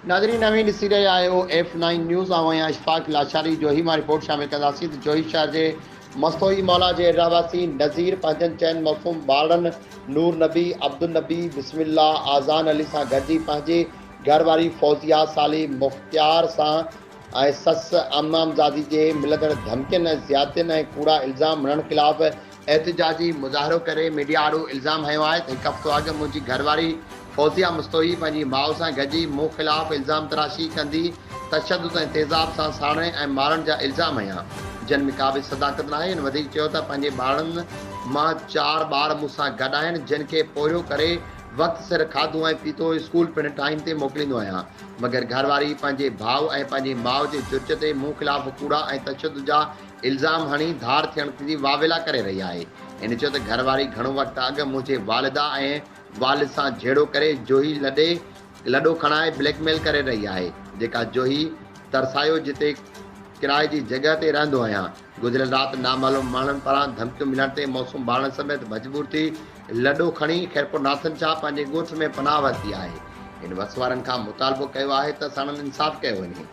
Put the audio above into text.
ناظرين اوهين ڏسي رهيا آهيو ايف نائين نيوز آئون آهيان اشفاق لاشاري جوهي مان رپورٽ شامل ڪنداسين ته جوهي شهر جي مستوئي مولا جي رهواسي نذير پنهنجن چئن معصوم ٻارڙن نور نبي، عبدالنبي، بسم الله، آذان علي سان گڏجي پنهنجي گهر واري فوزيه صالح مختيار سان ۽ سس امامزادي جي ملندڙ ڌمڪين ۽ زيادتين ۽ ڪوڙا الزام مڙهڻ خلاف احتجاجي مظاهرو ڪري ميڊيا آڏو الزام هنيو آهي ته هڪ هفتو اڳ منهنجي گهرواري فوزيه مستوئي پنهنجي ماء سان گڏجي مون خلاف الزام تراشي ڪندي تشدد ۽ تيزاب سان ساڙڻ ۽ مارڻ جا الزام هنيا جن ۾ ڪا به صداقت ناهي. هن وڌيڪ چيو ته پنهنجي ٻارڙن مان چار ٻار مون سان گڏ آهن جن کي پورهيو ڪري وقت سر کاڌو ۽ پيتو اسڪول پڻ ٽائيم تي موڪليندو آهيان مگر گهرواري پنهنجي ڀاء ۽ پنهنجي ماء جي چرچ تي مون خلاف ڪوڙا ۽ تشدد جا الزام هڻي ڌار ٿيڻ جي واويلا ڪري رهي آهي. هن چيو ته گهر واري گهڻو وقت اڳ منهنجي والده ۽ والد سان جهيڙو ڪري جوهي لڏي لڏو کڻائي بليڪ ميل ڪري رهي آهي جيڪا جوهي ترسايو جتي ڪرائي جي جڳهه تي رهندو آهيان. گذريل رات نامعلوم ماڻهن پاران ڌمڪيون ملڻ تي معصوم ٻارڙن سميت مجبور ٿي لڏو کڻي خيرپور ناٿن شاهه پنهنجي ڳوٺ ۾ پناهه ورتي آهي. هن وس وارن کان مطالبو ڪيو آهي ته ساڻن انصاف ڪيو وڃي.